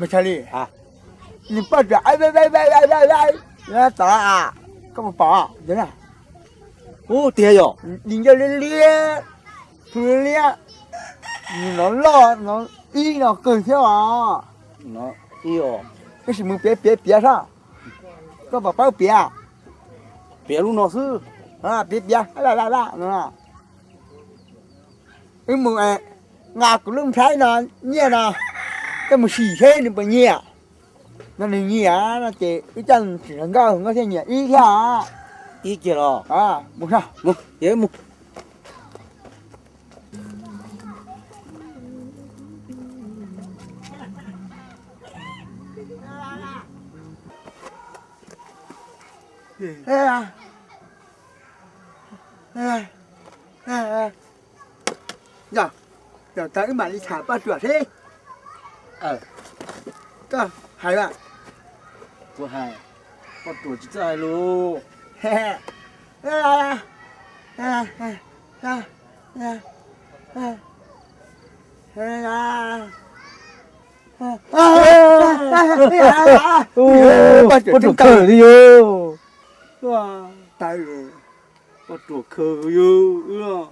Mas Tshaj Li, nws poj ruam, tod, koj puas pom? Ub, tiag yog, nws nco liab liab, tu liab liab, nws no loj no ib no kawg thiab os. Tab sis mus piav piav piav sab, koj pom paub piav? Piav lub no xwb. Piav piav, wb mus nqa kuv lub nplhaib no, nyiaj no, koj mus sim seb nws puas nyiam. No nws nyiam no ces wb coj tsis nkauj, nkauj thiaj nyiam ib thiab. Ib kiag los? Mus, mus. Yog, yog tag wb mam li tham poj ruam seb. Koj hais mas. Kuv hais, poj ruam tsis txawj hais lus. Poj ruam kawg li yog. Poj ruam kawg yog.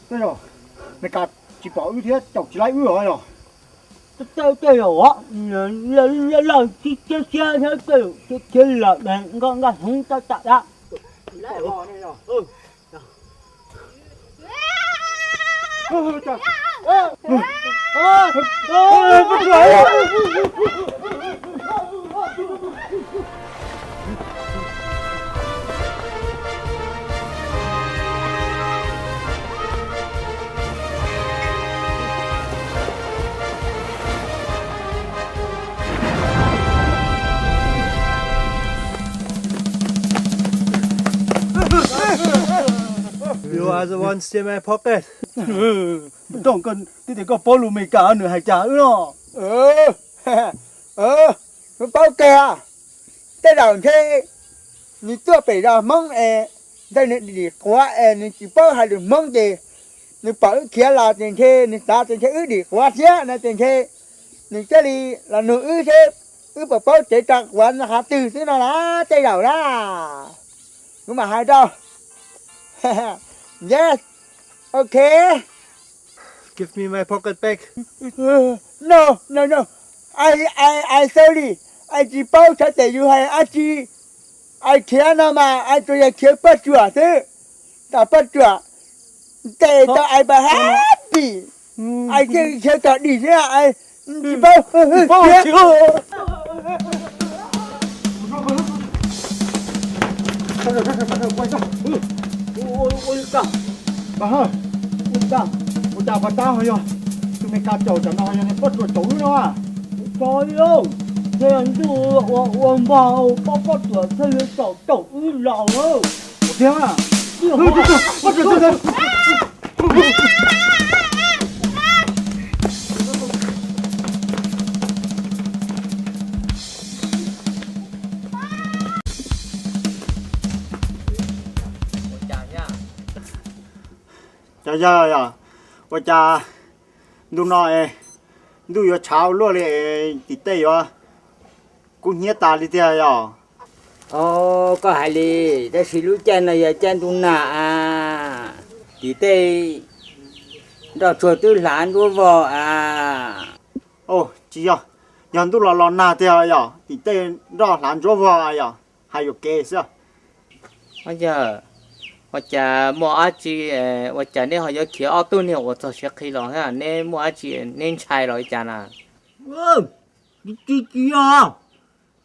Tej zaum Mes Kas tsis pom wb thiab caum tsis laib wb os yog? Tej zaum lawv tsis cia siab thiab, tej zaum khiav lawm, nkauj nkauj hloov tawm tawm lawm. You are the one steal my pocket. Mus rooj, twb tias koj paub lus Mes Kas, nws hais cas wb no? Wb paub kawg. Tej zaum ntshe nws tuaj pem zos Hmoob es ntawd nws dim quav es nws tsis paub hais lus Hmoob ces nws pom wb khiav los ces ntshe nws xav tias ntshe wb dim quav thiab no ces ntshe nws thiaj li los nug wb seb wb puas paub tsev tso quav no qhov twg xwb no na, tej zaum na. Kuv mam hais rau. Yes. Ok. Give me my pocket back. No, no, no. I, I, I sorry. I tsis paub xyov tias yus hais dab tsi. I khiav no mas I tsuas yog khiav poj ruam xwb. Tom poj ruam ntes tau I ba happy. I khiav tom dim xwb, I tsis paub. Ua cas pov tab ho yog tus Mes Kas caum tam no yog poj ruam caum wb no? Tsis yog, ntuj ua npog poj poj ruam thiaj li caum caum wb los. Ua tiag mas. Cov yawg yog ua cas ntu no ntuj yuav tshav ua luaj li, tim tej yuav kub hnyiab tas li tiag yog? Koj hais li, tab sis lub caij no yog caij ntuj nag a, tim tej nroj tsuag twb hlav ntsuab vog a. Tsis yog, yog ntuj los los nag tiag yog tim tej nroj hlav ntsuab vog yog, hais yuam kev xwb. Yog, ua cas muaj dab tsi, ua cas neb ho yuav khiav ob tug niag uas txog siav qhi los thiab, neb muaj dab tsi neb ntshai los li cas na? Tsis tsis yog,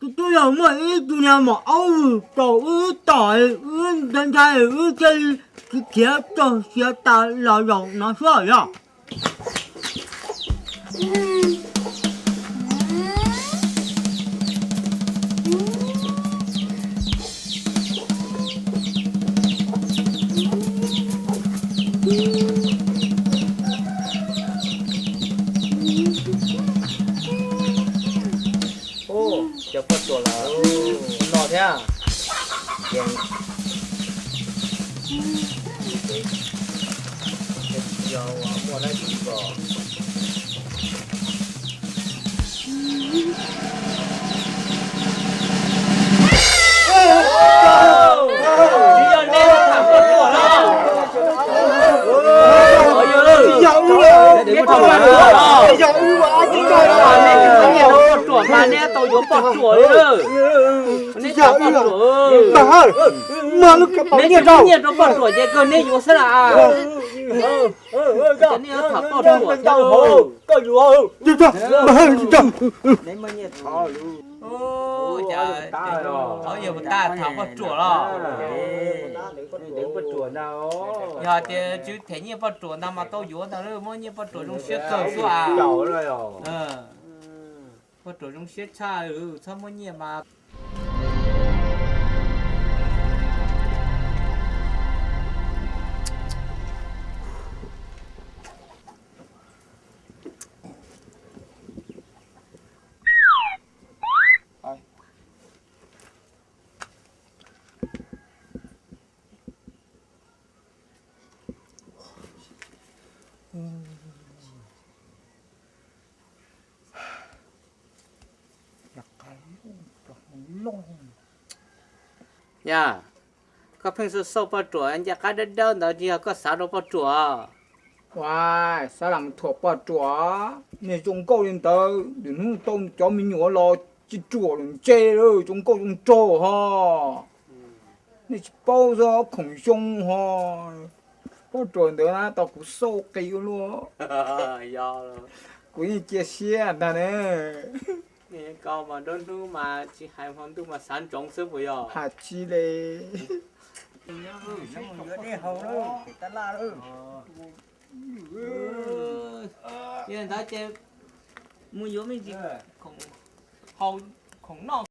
twb twb yog muaj ib tug niag maum aub vwm tom wb tom, wb ntshai ntshai wb thiaj li khiav txog siav tas los zaum no xwb yog. Cov poj ruam los no thiab. Yog muaj dab tsi los. Tsis yog neb tham poj ruam los? Yog wb, neb tham poj ruam los? Neb tsis muaj nyiaj rau poj ruam mas neb tau yuav poj ruam li. Neb tham poj ruam, neb tsis muaj nyiaj rau poj ruam ces kawg neb yuav xwb las. Ces neb yuav tham poj ruam thiab. Ua cas, ua cas tham poj ruam los? Yog tias tswv them nyiaj poj ruam ntag mas tau yuav ntag, muab nyiaj poj ruam zoo siab kawg xwb as. Poj ruam zoo siab tshaj, txhob muab nyiaj mas. Yog, koj pheej xauj xauj poj ruam ncaj qab dawb dawb ntawd tsis yog koj xav rau poj ruam? Ua, xav lam thuam poj ruam, niag zoo nkauj li ntawd, lwm hnub tau cov me nyuam los tsis ruam lawm ntse lawm, zoo nkauj zoo nraug ho. Nej tsis paub xwb, khoom xyoo ho. Poj ruam ntawd na tau kuv xauj qis ua luaj. Kuv yeej cia siab ntag ne. Koj mas nruab hnub mas tsis hais hmo ntuj mas xav ntsoov xwb puas yog? Hais tsis li. Yog ntawd ces mus yuav me ntsis khoom noj